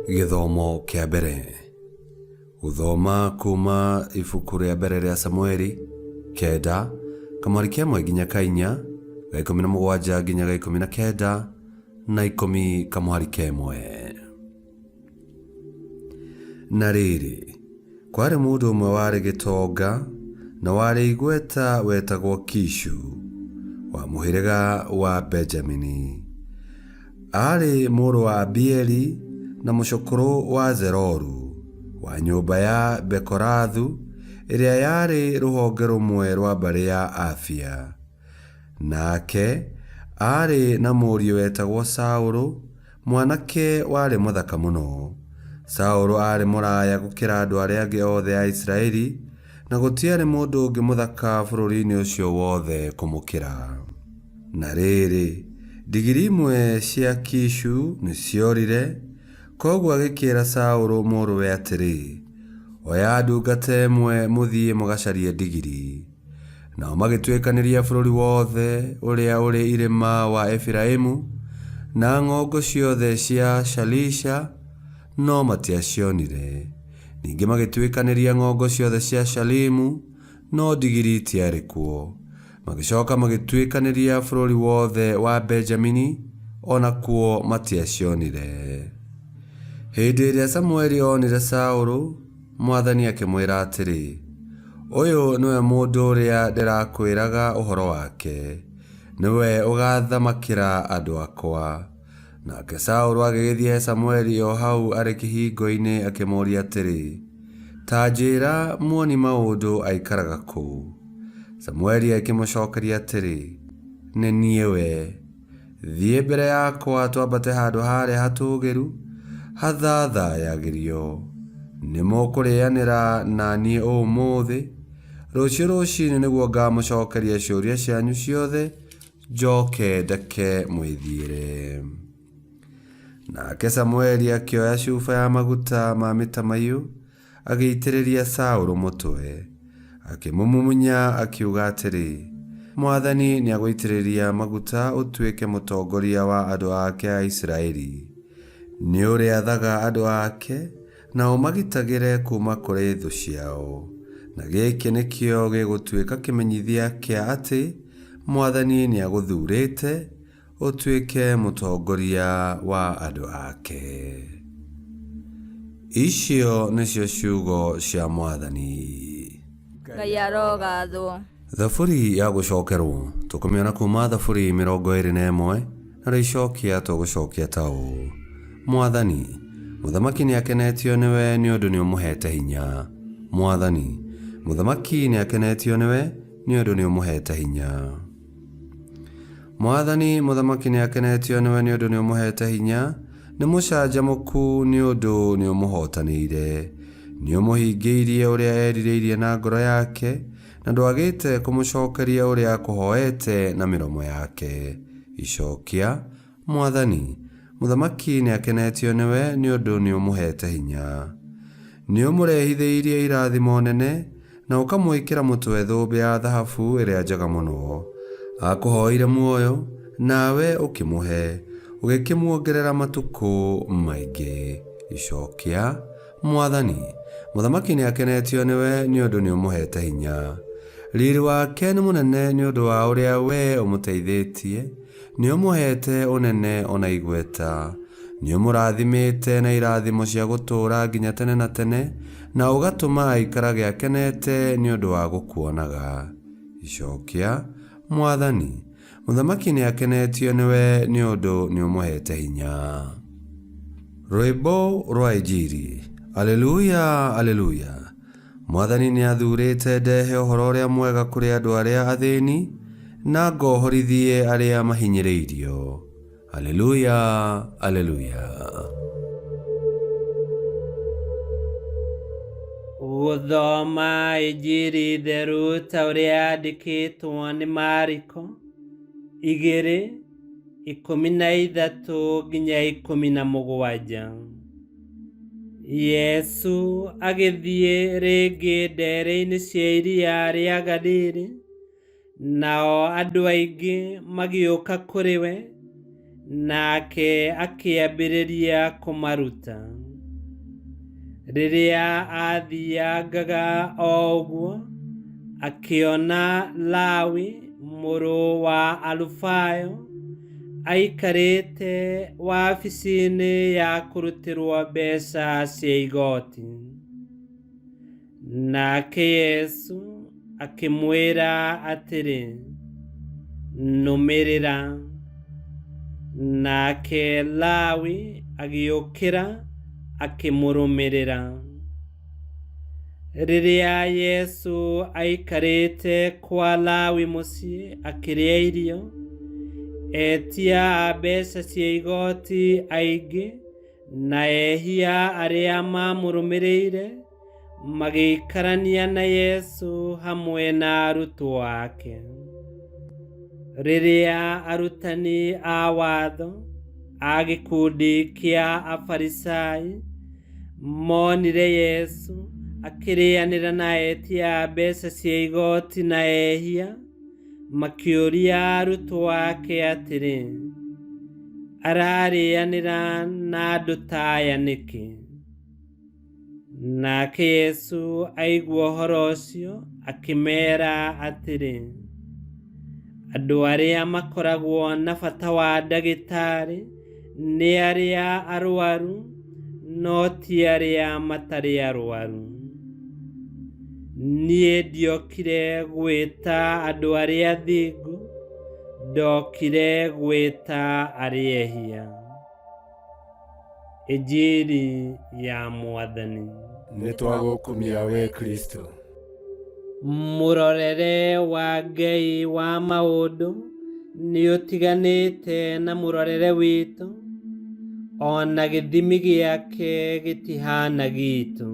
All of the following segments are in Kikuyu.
Gĩthomo kĩa mbere. Gũthoma kuma ibuku rĩa mbere rĩa Samueli kenda kamwari ka ĩmwe nginya ka inya, ga 17 nginya ga 19 na 10 kamwari ka ĩmwe. Na rĩrĩ, kwarĩ mũndũ ũmwe warĩ gĩtonga na warĩ igweta wetagwo Kishu, wa mũhĩrĩga wa Benjamini. Aarĩ mũrũ wa Abieli na mũcũkũrũ wa Zeroru, wa nyũmba ya Bekorathu ĩrĩa yarĩ rũhonge rũmwe rwa mbarĩ ya Afia. Nake aarĩ na mũriũ wetagwo Saũlũ, mwanake warĩ mũthaka mũno. Saũlũ aarĩ mũraya gũkĩra andũ arĩa angĩ othe a Isiraeli, na gũtiarĩ mũndũ ũngĩ mũthaka bũrũri-inĩ ũcio wothe kũmũkĩra. Na rĩrĩ, ndigiri imwe cia Kishu nĩciorire, kwoguo agĩkĩĩra Saũlũ mũrũwe atĩrĩ, Oya ndungata ĩmwe mũthiĩ mũgacarie ndigiri. Nao magĩtuĩkanĩria bũrũri wothe ũrĩa ũrĩ irĩma wa Efiraimu, na ng'ongo ciothe cia Shalisha, no matiacionire. Ningĩ magĩtuĩkanĩria ng'ongo ciothe cia Shalimu, no ndigiri itiarĩ kuo. Magĩcoka magĩtuĩkanĩria bũrũri wothe wa Benjamini, o nakuo matiacionire. Hĩndĩ ĩrĩa Samueli onire Saũlũ, Mwathani akĩmwĩra atĩrĩ, Ũyũ nĩwe mũndũ ũrĩa ndĩrakwĩraga ũhoro wake, nĩwe ũgaathamakĩra andũ akwa. Nake Saũlũ agĩgĩthiĩ he Samueli o hau arĩ kĩhingo-inĩ akĩmũũria atĩrĩ, Ta njĩĩra muoni maũndũ aikaraga kũ? Samueli akĩmũcokeria atĩrĩ, Nĩ niĩ we. Thiĩ mbere yakwa twambate handũ harĩa hatũũgĩru hathathayagĩrio. Nĩ mũkũrĩanĩra na niĩ ũmũthĩ, rũciũ rũcinĩ nĩguo ngamũcokeria ciũria cianyu ciothe, njoke ndeke mwĩthiĩre. Nake Samueli akĩoya cuba ya maguta ma mĩtamaiyũ, agĩitĩrĩria Saũlũ mũtwe, akĩmũmumunya akiuga atĩrĩ, Mwathani nĩagũitĩrĩria maguta ũtuĩke mũtongoria wa andũ ake a Isiraeli. Nĩũrĩathaga andũ ake na ũmagitagĩre kuuma kũrĩ thũ ciao. Na gĩkĩ nĩkĩo gĩgũtuĩka kĩmenyithia kĩa atĩ Mwathani nĩagũthuurĩte ũtuĩke mũtongoria wa andũ ake. Icio nĩcio ciugo cia Mwathani. Ngai arogathwo. Thaburi ya gũcokerwo tũkũmĩona kuma Thaburi 21 narĩo icokia tũgũcokia ta ũũ: Mwathani, mũthamaki nĩakenetio nĩwe nĩ ũndũ nĩũmũheete hinya. Mwathani, mũthamaki nĩakenetio nĩwe nĩ ũndũ nĩũmũheete hinya. Mwathani mũthamaki nĩakenetio nĩwe nĩ ũndũ nĩũmũheete hinya, nĩ mũcanjamũku nĩ ũndũ nĩũmũhootanĩire. Nĩũmũhingĩirie ũrĩa erirĩirie na ngoro yake, na ndwagĩte kũmũcokeria ũrĩa akũhoete na mĩromo yake. Icokia, Mwathani, mũthamaki nĩakenetio nĩwe nĩ ũndũ nĩũmũheete hinya. Nĩũmũrehithĩirie irathimo nene, na ũkamwĩkĩra mũtwe thũmbĩ ya thahabu ĩrĩa njega mũno. Aakũhoire muoyo, nawe ũkĩmũhe, ũgĩkĩmuongerera matukũ maingĩ. Icokia, Mwathani, mũthamaki nĩakenetio nĩwe nĩ ũndũ nĩũmũheete hinya. Riri wake nĩ mũnene nĩ ũndũ wa ũrĩa wee ũmũteithĩtie, Nĩũmũheete ũnene o na igweta. Nĩũmũrathimĩte na irathimo cia gũtũũra nginya tene na tene, na ũgatũma aikarage akenete nĩ ũndũ wa gũkuonaga. Icokia, Mwathani, mũthamaki nĩakenetio nĩwe nĩ ũndũ nĩũmũheete hinya. Rwĩmbo rwa Injiri. Aleluya, Aleluya! Mwathani nĩathuurĩte ndehe ũhoro ũrĩa mwega kũrĩ andũ arĩa athĩĩni, na ngohorithie arĩa mahinyĩrĩirio. Aleluya, Aleluya. Gũthoma Injiri theru ta ũrĩa yandĩkĩtwo nĩ Mariko, igĩrĩ, 13 nginya 17. Yesu agĩthiĩ rĩngĩ ndere-inĩ cia iria rĩa Galili, nao andũ aingĩ magĩũka kũrĩ we, nake akĩambĩrĩria kũmaruta. Rĩrĩa aathiangaga o ũguo, akĩona Lawi mũrũ wa Alufayo aikarĩte wabici-inĩ ya kũrutĩrwo mbeca cia igoti. Nake Yesu akĩmwĩra atĩrĩ, Nũmĩrĩra. Nake Lawi agĩũkĩra akĩmũrũmĩrĩra. Rĩrĩa Yesu aikarĩte kwa Lawi mũciĩ akĩrĩa irio, etia a mbeca cia igoti aingĩ na ehia arĩa maamũrũmĩrĩire magĩikarania na Yesu hamwe na arutwo ake. Rĩrĩa arutani a watho a gĩkundi kĩa Afarisai monire Yesu akĩrĩanĩra na etia a mbeca cia igoti na ehia, makĩũria arutwo ake atĩrĩ, Ararĩanĩra na andũ ta aya nĩkĩ? Nake Yesu aigua ũhoro ũcio akĩmeera atĩrĩ, Andũ arĩa makoragwo na bata wa ndagĩtarĩ nĩ arĩa arwaru, no ti arĩa matarĩ arwaru. Niĩ ndiokire gwĩta andũ arĩa athingu, ndokire gwĩta arĩa ehia. Injiri ya Mwathani. Nĩ twagũkumia we Kristo. Mũrorere wa Ngai wa maũndũ nĩ ũtiganĩte na mũrorere witũ, o na gĩthimi gĩake gĩtihana gitũ.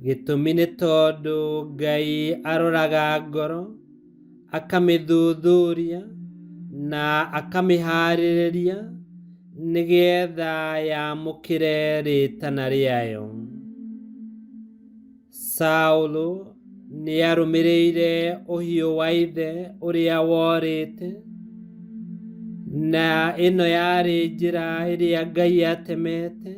Gĩtũmi nĩ tondũ Ngai aroraga ngoro, akamĩthuthuria na akamĩhaarĩrĩria nĩgetha yamũkĩre rĩĩtana rĩayo. Saũlũ nĩarũmĩrĩire ũhiũ wa ithe ũrĩa worĩte, na ĩno yarĩ njĩra ĩrĩa Ngai atemete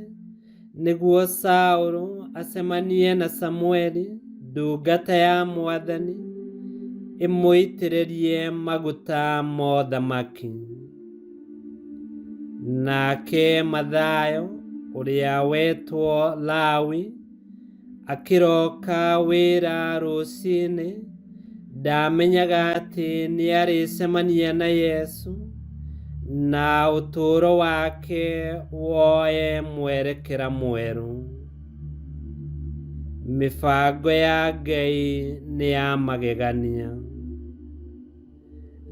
nĩguo Saũlũ acemanie na Samueli, ndungata ya Mwathani, ĩmũitĩrĩrie maguta ma ũthamaki. Nake Mathayo, ũrĩa wetwo Lawi, akĩroka wĩra rũcinĩ, ndamenyaga atĩ nĩarĩcemania na Yesu na ũtũũro wake woe mwerekera mwerũ. Mĩbango ya Ngai nĩ ya magegania,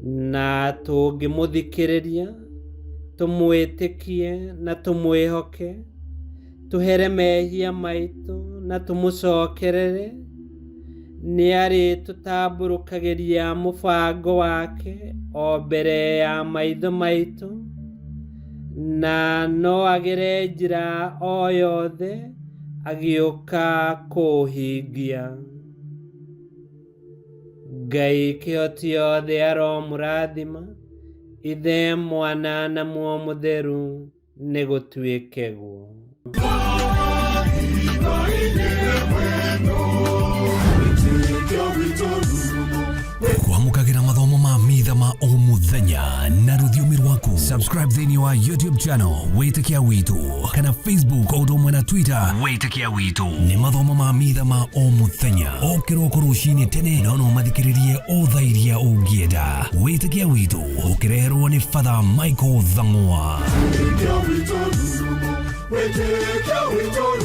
na tũngĩmũthikĩrĩria, tũmwĩtĩkie na tũmwĩhoke, tũhere mehia maitũ na tũmũcokerere, nĩarĩtũtambũrũkagĩria mũbango wake o mbere ya maitho maitũ, na no agere njĩra o yothe agĩũka kũũhingia. Ngai kĩhoti yothe aromũrathima, Ithe, Mwana na Muoyo Mũtheru, nĩ gũtuĩke guo. Kwamũkagĩra mathomo ma mitha ma o mũthenya na rũthiomi rwaku. Subscribe thĩinĩ wa YouTube channel Wĩtĩkia Witũ kana Facebook o ũndũ ũmwe na Twitter Wĩtĩkia Witũ. Nĩ mathomo ma mitha ma o mũthenya o kĩroko rũcinĩ tene, no no mathikĩrĩrie o thaa iria ũngĩenda. Wĩtĩkia Witũ ũkĩreherwo nĩ Father Michael Thang'wa. Wĩtĩkia witũ, wĩtĩkia witũ.